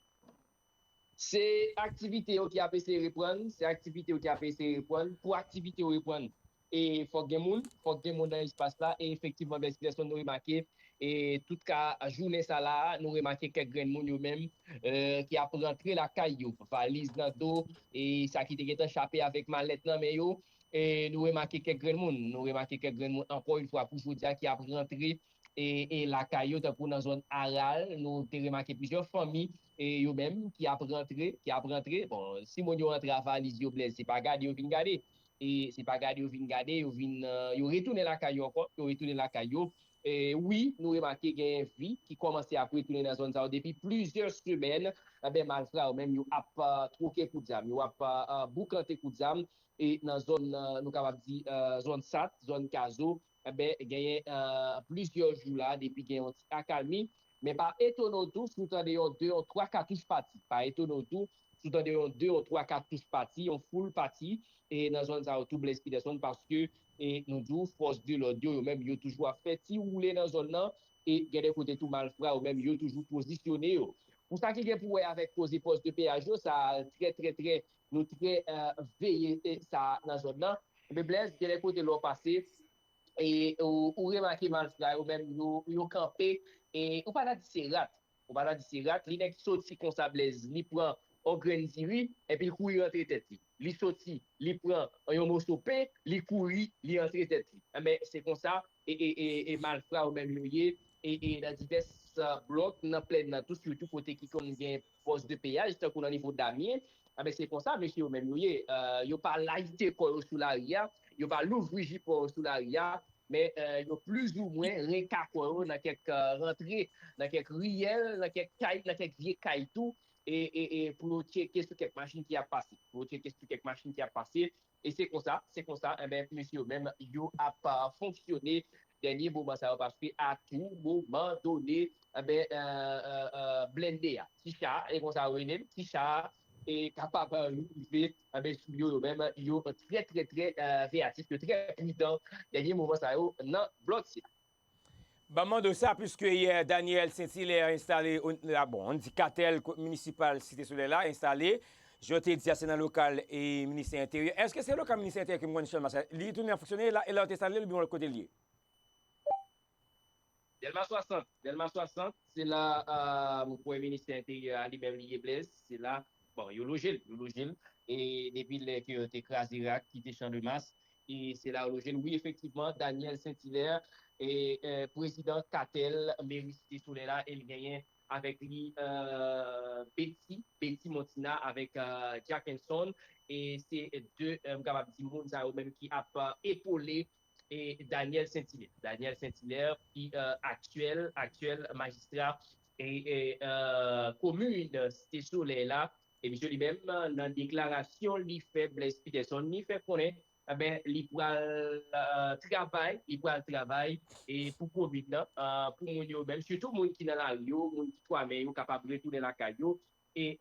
Se aktivite yo ki ap eseye reprann, se aktivite yo ki ap eseye reprann. Pou aktivite yo reprann, e fòk gen moun, fòk gen moun nan espas la, e efektivman, Bèsitè Sound, nou remake, e tout ka jounen sa la, nou remake kèk grenn moun yo menm ki ap rantre lakay yo, valiz nan do, e sa ki te gentan chape avèk malèt nan men yo, e nou remake kèk grenn moun, nou remake kèk grenn moun, ankò yon fwa, pou jodi a, ki ap rantre e, e lakay yo, tankou nan zòn Aral, nou te remake plizyè fanmi, e yo menm, ki ap rantre, ki ap rantre. Bon, si moun yo rantre a valiz yo, Blèz, se pa gade yo vin gade. E se pa gade yo vin gade, yo vin, yo retounen lakay yo ankò, yo retounen lakay yo. E wi, nou remake gen vi ki kòmanse ap retounen nan zòn sa yo depi plizyè semèn. Enben, malfra yo menm, yo ap twoke kout zam, yo ap boukante kout zam. E nan zòn, nou kapab di, zòn Sat, zòn Kazo, enben, genyen plizyè jou la depi gen yon ti akalmi. Men pa etone w tou si w tande yon de, yon twa katouch pati. Pa etone w tou si w tande yon de, yon twa katouch pati, yon foul pati, e nan zòn sa yo tou, Blèz Pidèsonn, paske e nou di w, fòs de lòd yo, yo menm, yo toujou ap fè ti woule nan zòn nan, e gen de kote tou malfra yo menm, yo toujou pozisyone yo. Pou sa ki gen pou wè avèk koze pòs de peyaj yo, sa trè, trè, trè, nou trè veye sa nan zòn nan. Men Blèz, gen de kote lè w pase, e ou, ou remake malfra yo menm, yo, yo kanpe, e ou pa ta di se rat, ou pa ta di se rat, li nèk soti konsa Blèz, li pran yon grenn diri, epi l kouri rantre tèt li. Li soti, li pran yon moso pen, li kouri, li antre tèt li. Enben, se konsa, e, e, e, e malfra yo menm yo ye, e, e nan divès blòk, nan plèn nan tou, sitou kote ki konn gen pòs de peyaj, tankou nan nivo Damyen, enben, se konsa, mesye yo menm yo ye. Yo pa layite kò yo sou lari a, yo pa louvri jipon yo sou lari a, men yo plizoumwen renka kò yo nan kèk rantre, nan kèk riyèl, nan kèk kay, nan kèk vye kay tou, e, e, e pou yo tcheke sou kèk machin ki ap pase. Pou yo tcheke sou kèk machin ki ap pase. E se konsa, se konsa, enben, mesye yo menm, yo ap fonksyone dènye moman sa yo, paske a tou moman done, enben, blende a, ti cha, e konsa yo rele l, ti cha a, e kapab rive, enben, sou yo, yo menm, yo trè, trè, trè veyatif, yo trè pridan dènye moman sa yo nan blòk sila. Ban m mande w sa, piske yè Daniel Saint-Hilaire enstale, bon, ann di katèl minisipal Site Solèy la enstale, jan w te di a, se nan lokal e ministè enteryè. Èske se lokal ministè enteryè ke m konn Chalmas la? Li tounen ap fonksyone la, e la yo te enstale l oubyen yon lòt kote l ye? Dèlma swasant, Dèlma swasant, se la, m kwè ministè enteryè a li menm li ye Blèz, se la, bon, yo loje l, yo loje l, e depi lè ke yo te kraze rak, kite Chalmas, e se la yo loje l. Wi, efektivman, Daniel Saint-Hilaire, e, e, prezidan katèl meri Site Solèy la, e l genyen avèk li, e, Betty, Betty Montina avèk, e, Jackenson, e se de, e, m kapab di moun sa yo menm ki ap, e, epole e Daniel Saint-Hilaire. Daniel Saint-Hilaire ki aktyèl, aktyèl majistra e, e, komin Site Solèy la. E misye li menm, nan deklarasyon li fè Blaise Peterson, li fè konnen, enben, li pral travay, li pral travay e pou komin nan, pou moun yo menm, sitou moun ki nan lari yo, moun ki kwamen yo kapab retounen lakay yo. E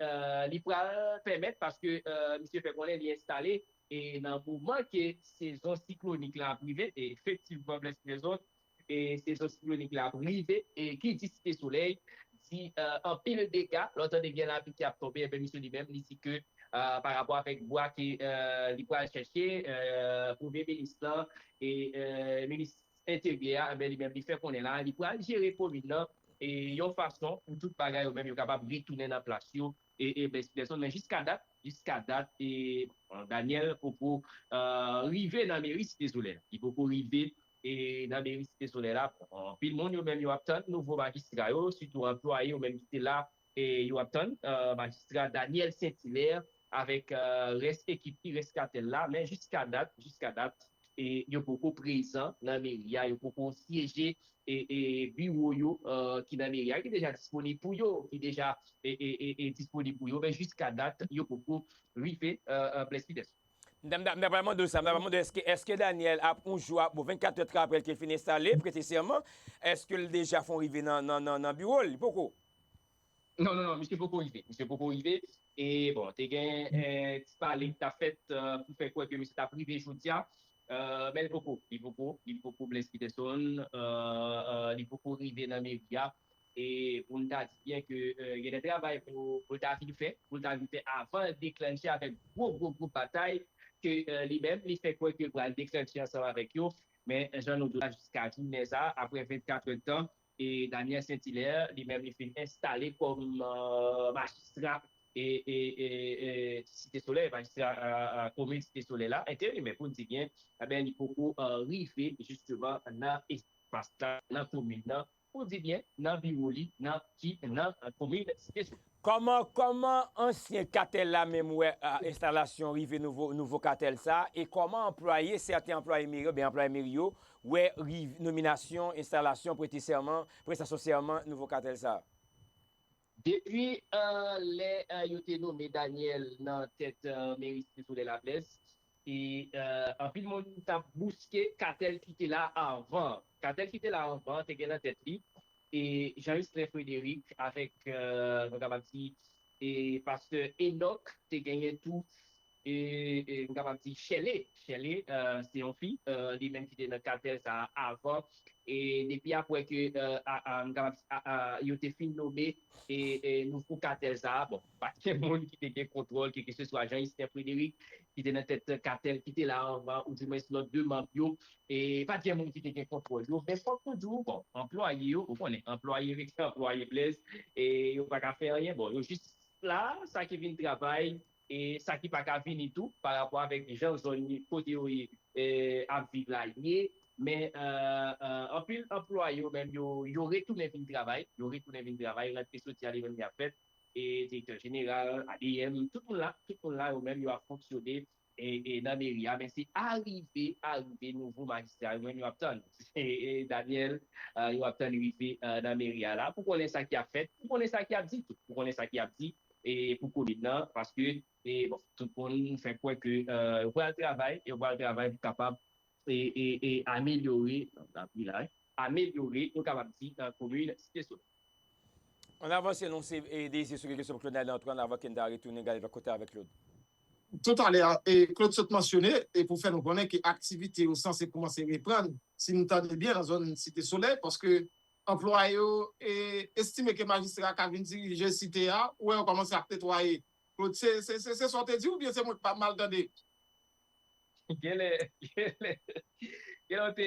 li pral pèmèt, paske misye fè konnen li enstale e nan moman ke sezon siklonik la ap rive, e efektivman, Blaise Peterson, e sezon siklonik la ap rive, e ki di Site Solèy, di anpil dega, lè w tande gen lapli ki ap tonbe, enben misye li menm, li di ke pa rapò avèk bwa ke li pral chèche, premye minis lan e minis enteryè a, enben li menm li fè konnen la, li pral jere komin nan e yon fason pou tout bagay yo menm yo kapab retounen nan plas yo e, e Blaise Peterson. Men jiska dat, jiska dat, e Daniel poko rive nan meri Site Solèy. Li poko rive e nan meri Site Solèy la. Anpil moun yo menm yo ap tann nouvo majistra yo, sitou anplwaye yo menm ki te la, e yo ap tann majistra Daniel Saint-Hilaire avèk rès ekip li, rès katèl la. Men jiska dat, jiska dat, e yo poko prezan nan meri a, yo poko syeje e, e biwo yo ki nan meri a, ki deja disponib pou yo, ki deja e, e, e, e disponib pou yo, men jiska dat, yo poko rive Blaise Peterson. M ta pral mande w sa, m ta pral mande w èske, èske Daniel ap yon jou, ap, bon, vennkat è apre l te fin enstale, prete sèman, èske l deja fè yon rive nan, nan, nan, nan biwo l? Li poko? Non, non, non, misye poko rive. Misye poko rive. E bon, te gen ti pale ki t ap fèt pou fè kwè ke misye t ap rive jodi a. Men li poko, li poko, li poko Blaise Peterson, li poko rive nan meri a. E pou n ta di byen ke gen de travay pou, pou l ta vin fè, pou l ta vin fè avan l deklanche avèk gwo, gwo, gwo batay ke li menm li fè kwè ke pral deklanche ansanm avèk yo. Men jan nou di w la, jiska jounen sa, apre vennkat è tan, e Daniel Saint-Hilaire, li menm, li fin enstale kòm majistra e, e, e, e Site Solèy, majistra komin Site Solèy la, enterimè pou n di byen, enben, li poko rive jisteman nan espas la, nan komin nan, pou n di byen, nan biwo li, nan ki, nan komin Site Solèy. Kòman, kòman ansyen katèl la menm wè enstalasyon rive nouvo, nouvo katèl sa a, e kòman anplwaye, sèten anplwaye meri, oubyen anplwaye meri yo, wè rive nominasyon, enstalasyon, prete sèman, prestasyon sèman nouvo katèl sa a? Depi lè yo te nonmen Daniel nan tèt meri Site Solèy la, Blaise, e anpil moun t ap bouske katèl ki te la avan. Katèl ki te la avan te gen nan tèt li e Jean Justin Frédéric avèk, nou kapab di, e pastè Enoch te genyen tou e, e m kapab di Shelley. Shelley se yon fi, li menm ki te nan katèl sa a avan. E depi apre ke, a, a, m kapab di, a, a, yo te fin nome e, e nouvo katèl sa a, bon, pa t gen moun ki te gen kontwòl, kèlkeswa Jean Justin Frédéric, ki te nan tèt katèl ki te la anvan, oudimwens lòt de manm yo, e pa t gen moun ki te gen kontwòl yo. Men fòk nou di w, bon, anplwaye yo, ou konnen, anplwaye rete anplwaye, Blaise, e yo pa ka fè anyen. Bon, yo jis la, sa ki vin travay, e sa ki pa ka vini tou pa rapò avèk jan zòn kote yo ye ap viv la ye. Men anpil anplwaye yo menm yo, yo retounen vin travay, yo retounen vin travay, rantre soti a li menm li ap fèt. E direktè jeneral, A D M, tout moun la, tout moun la yo menm yo ap fonksyone e, e nan meri a, men se arive, arive nouvo majistra yo menm yo ap tann. E, e Daniel, yo ap tann rive nan meri a la pou konnen sa ki ap fèt, pou konnen sa ki ap di tou, pou konnen sa ki ap di e pou komin nan, paske e bon, tout moun fè kwè ke yo pral travay, yo pral travay pou kapab e, e, e amelyore, nan lapli la, amelyore, nou kapab di, komin Site Solèy. Ann avanse, nou se e, de zye sou kesyon pou Claude Naël Antoine avan ke n ta retounen gade lòt kote avèk Claude. Toutalè, e, Claude sot mansyone, e pou fè nou konnen ke aktivite yo sanse koumanse reprann, si nou tande byen, nan zòn Site Solèy, paske anplwaye yo e, estime ke majistra a ka vin dirije site a, ou wè yo kòmanse ap netwaye. Claude, se, se, se, se sa w te di oubyen se mwen k pa mal tande? Genlè, genlè, genlè w te,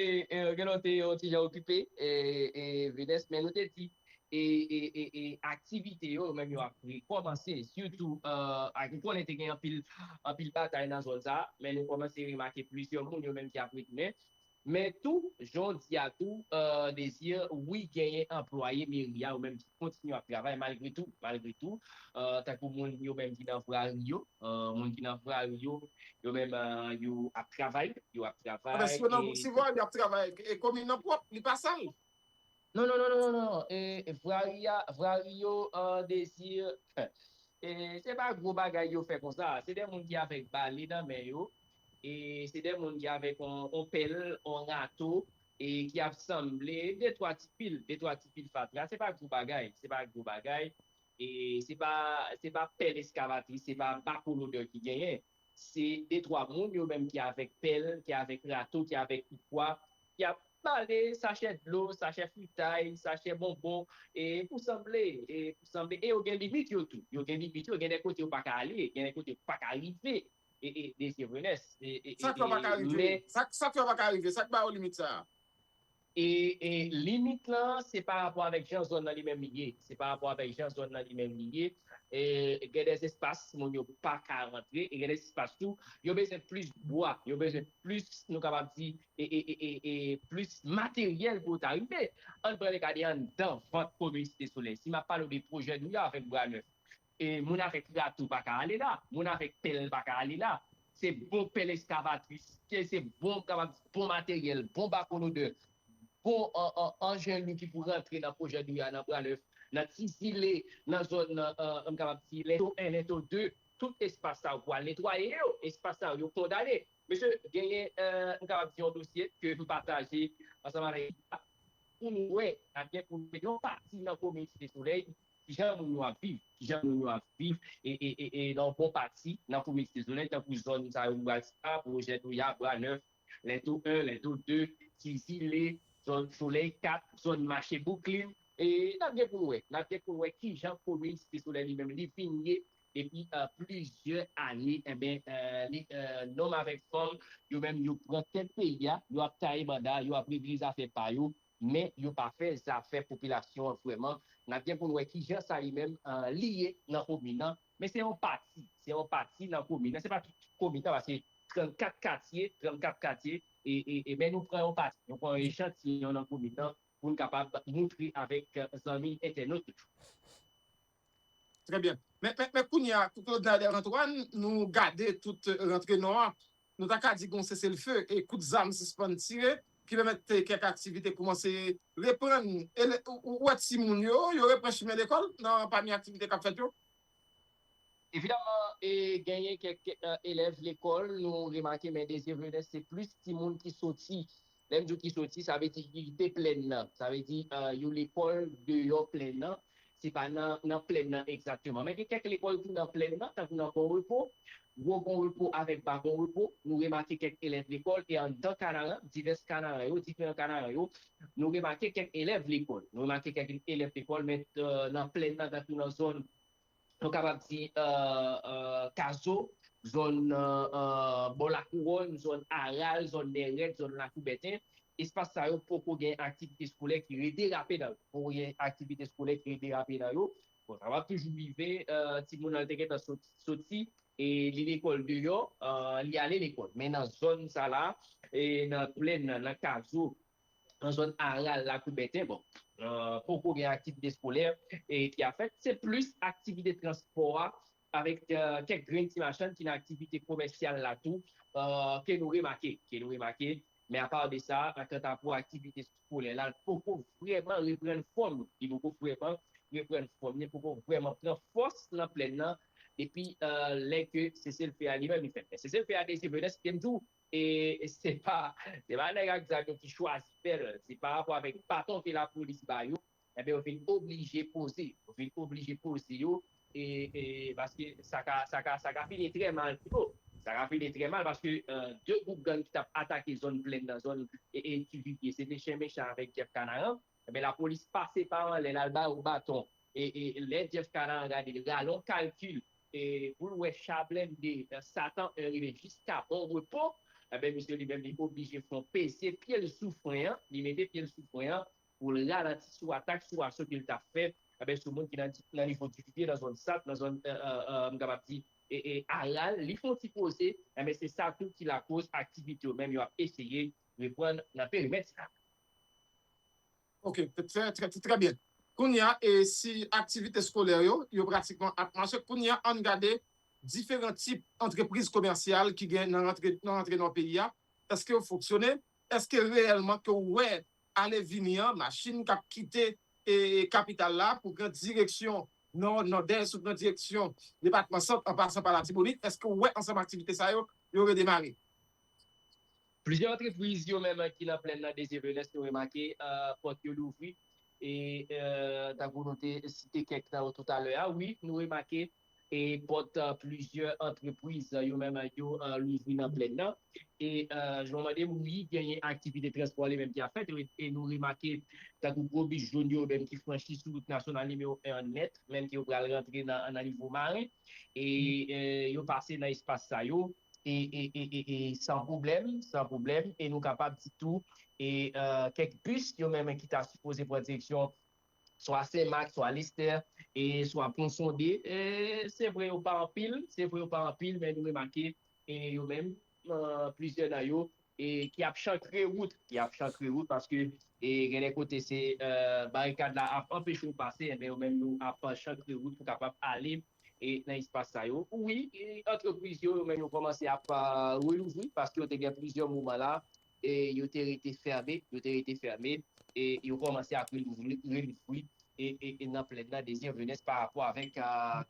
genlè w te yon ti jan okipe, e, e, Venès, men nou te di, e, e, e, e aktivite yo, menm yo ap rekòmanse, sitou, e, ak, ou konnen te gen anpil, anpil batay nan zòn sa, men nou kòmanse remake plizyè moun yo menm ki ap retounen. Men tou, jan w di a tou, Désir, wi, genyen anplwaye meri a, yo menm ki kontinye ap travay malgre tou, malgre tou, tankou moun yo menm ki nan vwari yo, moun ki nan vwari yo, yo menm yo ap travay, yo ap travay. Si yo nan, si vwari ap travay, e komin nan pwòp, li pa sal. Non, non, non, non, non, non. E, e vwari a, vwari yo, Désir, e, se pa gwo bagay yo fè konsa. Se de moun ki avèk bale nan men yo. E se de moun ki avèk on, on pèl, on rato, e ki ap sanble de twa ti pil, de twa ti pil fatra. Se pa gwo bagay, se pa gwo bagay. E se pa, se pa pèl eskavatris, se pa bakolodè ki genyen. Se de twa moun yo menm ki avèk pèl, ki avèk rato, ki avèk pikwa, ki ap bale sachè dlo, sachè fritay, sachè bonbon, e pou sanble, e pou sanble, e yo gen limit yo tou. Yo gen limit yo, gen de kote yo pa ka ale, gen de kote yo pa ka rive. E, e, Désir Venès, e, e, Sa k fè w pa ka rive? Sa k fè w pa ka rive? Sa k ba w limit sa a? E, e limit lan, se pa rapò avèk jan zòn nan li menm li ye. Se pa rapò avèk jan zòn nan li menm li ye. E, gen de espas, moun yo pa ka rantre. E gen de espas tou, yo bezwen plis bwa. Yo bezwen plis, nou kapab di, e, e, e, e, e plis materyèl pou yo ta rive. Ann pran le ka de anndan vant komin Site Solèy. Si m ap pale w de pwojè nou yo avèk Bra Nèf, e moun avèk rato pa ka ale la, moun avèk pèl pa ka ale la. Se bon pèl eskavatris, se bon, kapab di, bon materyèl, bon bakolodè, bon an, an, anjen lou ki pou rantre nan pwojè nou yo a nan Bra Nèf, nan Ti Zile, nan zòn, nan, an, m kapab di, Lento en, Lento de, tout espas sa yo pou al netwaye yo, espas sa yo kondane. Mesye, genyen, m kapab di, yon dosye ke m pataje ansanm avèk pou nou wè, n ap gen pou nou wè yon pati nan komin Site Solèy, kijan moun yo ap viv, kijan moun yo ap viv, e, e, e, e nan yon bon pati nan komin Site Solèy, tankou zòn sa yo m pral site a, Pwojè Noya, Bra Nèf, Lento en, Lento de, Ti Zile, zòn Solèy kat, zòn mache Bouklin, e n ap gen pou n wè, n ap gen pou n wè kijan komin Site Solèy li menm li vin ye depi plizyè ane, enben, nonm avèk fanm, yo menm yo pran tèt peyi a, yo ap taye banda, yo ap regle zafè pa yo, men yo pa fè zafè popilasyon an vrèman. N ap gen pou n wè kijan sa li menm li ye nan komin nan, men se yon pati, se yon pati nan komin nan, se pa tout komin nan, paske trannkat katye, trannkat katye, e, e, e, men nou pran yon pati, nou pran yon echantiyon nan komin nan pou n kapab moutre avèk zanmi entènot yo. Trè byen. Men, men, men kounye a, Claude Nader Antoine, nou gade tout rantre nò a, nou ta ka di gon seselfe e kout zam sispann tire, ki pèmèt kèk aktivite kòmanse reprann. E ou wè timoun yo, yo repran chimen lekòl nan pami aktivite k ap fèt yo? Evidaman, e genyen kèk elèv lekòl, nou remake, men Désir Venès, se plis timoun ki soti. Lè m di w ki soti, sa vle di ki kite plèn nan. Sa vle di yo lekòl deyò plèn nan. Se pa nan, nan plèn nan egzakteman. Men gen kèk lekòl tou nan plèn nan, tankou nan Bon Repo, Gwo Bon Repo avèk Ba Bon Repo, nou remake kèk elèv lekòl, e anndan Kanaran, divès Kanaran yo, diferan Kanaran yo, nou remake kèk elèv lekòl. Nou remake kèk elèv lekòl, men nan plèn nan, tankou nan zòn, nou kapab di, Kazo, zòn bò Lakouwòn, zòn Aral, zòn Nèrèt, zòn Lakou Bèten, espas sa yo poko gen aktivite eskolè ki rederape nan yo. Poko gen aktivite eskolè ki rederape nan yo. Bon, sa va toujou rive, timoun nan te gentan soti, e li lekòl deyò, li ale lekòl. Men nan zòn sa la, e nan plèn nan, nan Kazo, nan zòn Aral, Lakou Bèten, bon, poko gen aktivite eskolè e ki ap fèt. Se plis aktivite transpò a avèk kèk grenn ti machann ki nan aktivite komèsyal la tou, ke nou remake, ke nou remake. Men apa de sa, kanta pou aktivite eskolè la, li poko vrèman reprann fòm li. Li poko vrèman reprann fòm li, li poko vrèman pran fòs nan plèn nan depi lè ke seselfe a li menm li fèt. Men seselfe a, Désir Venès, te m di w, e se pa, se pa nèg ak zam yo ki chwazi fè l, se pa rapò avèk baton ke lapolis ba yo, enben yo vin oblije poze, yo vin oblije poze yo, e, e paske sa ka, sa ka, sa ka fini trè mal pito. Sa ka fini trè mal paske de gwoup gang ki t ap atake zòn plèn nan, zòn, e, e, Ti Vivye, se te chen mechan avèk Jeff Kanaran, enben lapolis pase pa anlè l al ba yo baton. E, e lè Jeff Kanaran gade, li rale yon kalkil, e pou l wè cha blende Satan en rive jiska Bon Repo, enben misye li menm li oblije fè yon peze pye l sou fren an, li mete pye l sou fren an pou l ralanti sou atak, sou aso ke l t ap fè, enben sou moun ki nan, nan nivo Divivye, nan zòn Sat, nan zòn, m kapab di, e, e Aral, li fè yon ti poze, enben se sa tou ki lakoz aktivite yo menm yo ap eseye reprann nan perimèt sa. Ok, trè, trè, trè byen. Kounye a, e si aktivite eskolè yo, yo pratikman ap mache, kounye a, ann gade diferan tip antrepriz komèsyal ki gen nan rantre nan rantre nan peyi a. Èske yo fonksyone? Èske reyèlman ke w wè ale vini an, machin k ap kite e, kapital la pou pran direksyon nò, nòdès ou pran direksyon depatman sant an pasan pa Latibonit? Èske w wè ansanm aktivite sa yo, yo redemare? Plizyè antrepriz yo menm ki nan plèn nan Désir Venès, nou remake pòt yo louvri. E tankou nou te site kèk nan yo toutalè a, wi, nou remake e pòt plizyè antrepriz yo menm yo louvri nan plèn nan. E jan w mande m, wi, genyen aktivite transpò li menm ki ap fèt. E nou remake tankou gwo bis jòn yo menm ki franchi sou wout nasyonal nimewo en an nèt, menm ki yo pral rantre nan nivo maren. E yo pase nan espas sa yo e, e, e, e, e san pwoblèm, san pwoblèm, e nou kapab di tou, e kèk bis yo menm ki ta sipoze pran direksyon swa Senmak, swa Lestè, e swa Pon Sonde, e se vre yo pa anpil, se vre yo pa anpil, men nou remake e yo menm, plizyè nan yo, e ki ap chankre wout, ki ap chankre wout paske e gen de kote se barikad la ap anpeche w pase, enben yo menm yo ap chankre wout pou kapab ale e nan espas sa yo. Wi, antrepriz yo, yo menm yo kòmanse ap relouvri paske yo te gen plizyè moman la e yo te rete fèmen, yo te rete fèmen e yo kòmanse ap relouvri, relouvri e, e, e nan plèn nan Désir Venès pa rapò avèk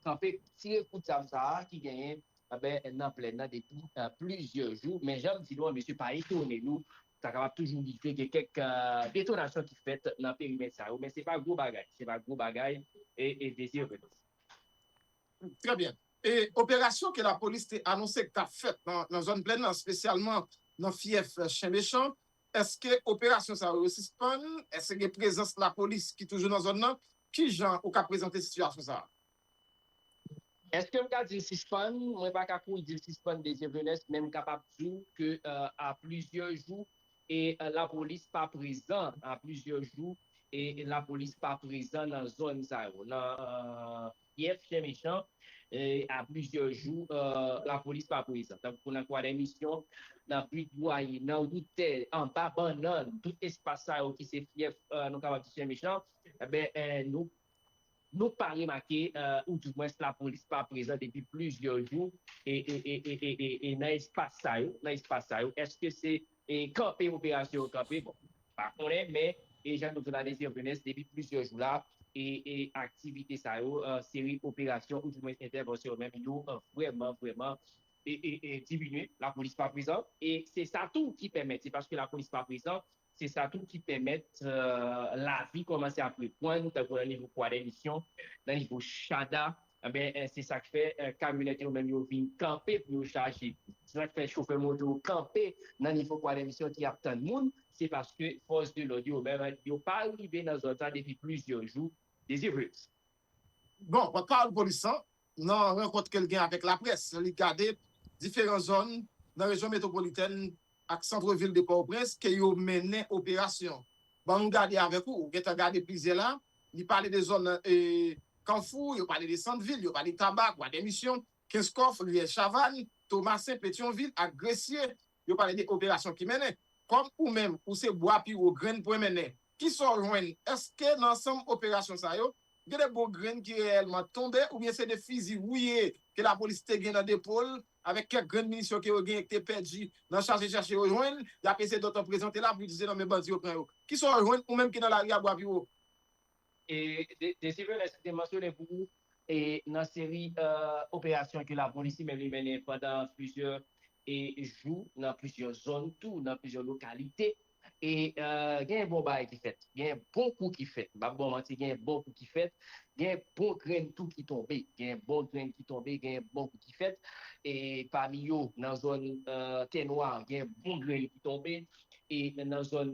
kanpe tire kout zam sa a ki genyen anben nan plèn nan depi plizyè jou. Men jan m di nou an, mesye, pa etone nou, sa kapab toujou rive gen kèk detonasyon ki fèt nan perimèt sa yo, men se pa gwo bagay, se pa gwo bagay e, e Désir Venès. Trè byen. E operasyon ke lapolis te anonse k t ap fèt nan, nan zòn plèn nan, espesyalman nan fyèf Chen Mechan, èske operasyon sa yo sispann? Èske gen prezans lapolis ki toujou nan zòn nan? Kijan ou ka prezante sitiyasyon sa a? Èske m ka di l sispann? Mwen pa ka kouri di l sispann Désir Venès, men m kapab di w ke a plizyè jou e lapolis pa prezan, a plizyè jou e lapolis pa prezan nan zòn sa yo, nan fyèf Chen Mechan, a plizyè jou lapolis pa prezan. Tankou nan Kwadèmisyon, nan Pwidwaye, nan Woutè, anba Bannann, tout espas sa yo ki se fyèf, nou kapab di Chen Mechan, enben nou nou pa remake, oudimwens lapolis pa prezan depi plizyè jou e, e, e, e, e, e, e nan espas sa yo, nan espas sa yo. Èske se e, kanpe operasyon yo kanpe? Bon, pa konnen, men e jan nou di la, Désir Venès, depi plizyè jou la, e, e aktivite sa yo, seri operasyon oudimwens entèvansyon yo menm yo vrèman, vrèman e, e, e diminye, lapolis pa prezan. E se sa tou ki pèmèt, se paske lapolis pa prezan, se sa tou ki pèmèt lavi kòmanse ap reprann, tankou nan nivo Kwadèmisyon, nan nivo Chada. Enben, se sa k fè kamyonèt yo menm yo vin kanpe pou yo chaje. Se sa k fè chofè moto yo kanpe nan nivo Kwadèmisyon ki ap tann moun. Se paske fòs de lòd yo menm yo pa rive nan zòn sa depi plizyè jou. Désir Venès. Bon, pòtpawòl polis lan, nan rankont ke l gen avèk laprès, li gade diferan zòn nan rejyon metwopolitèn ak sant vil de Pòtoprens ke yo mennen operasyon. Ban m gade avèk ou, ou gentan gade plizyè la, li pale de zòn e, Kanfou, yo pale de sant vil, yo pale Tabak, Kwadèmisyon, Kenskòf, Riyèl Chavàn, Tomasen, Petyonvil ak Gresye, yo pale de operasyon ki mennen. Kòm ou menm, ou se bwa pi wo grenn pwen mennen, kisa w jwenn? Èske nan ansanm operasyon sa yo, gen de bon grenn ki reyèlman tonbe oubyen se de fizi wouye ke lapolis te gen nan depo l avèk kèk grenn minisyon ke yo genyen ki te pèdi nan chache chèche yo jwenn, y ap eseye dòt an prezante la pou di se nan men bandi yo pran yo? Kisa w jwenn ou menm ki nan lari a bwa pi wo? E Désir Venès te mansyone pou ou e nan seri operasyon ke lapolis li menm li mennen pandan plizyè e jou nan plizyè zòn tou, nan plizyè lokalite. E gen bon bagay ki fèt, gen bon kou ki fèt. M p ap ba w manti, gen bon kou ki fèt. Gen bon grenn tou ki tonbe. Gen bon grenn ki tonbe, gen bon kou ki fèt. E pami yo, nan zòn Tè Nwa, gen bon grenn ki tonbe. E nan zòn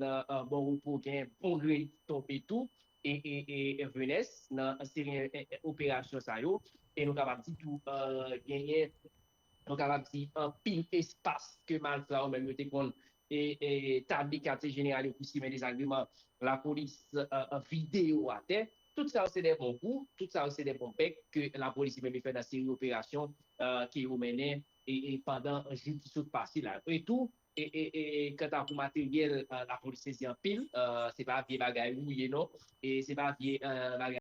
Bon Repo, gen bon grenn ki tonbe tou. E, e, e Venès, nan seri operasyon sa yo. E nou kapab di tou, genyen, nou kapab di, anpil espas ke malfra yo menm yo te konn e, e, tabli katye jeneral yo pou simen dezagreman, lapolis vide yo atè. Tout sa yo se de bon kou, tout sa yo se de bon bèk ke lapolis menm li fè nan seri operasyon ke yo mennen e, e pandan jou ki sot pase la. E tou, E, e, e kanta pou materyèl, euh, lapolis sezi anpil, euh, se pa vye bagay wouye non, e se pa vye euh, bagay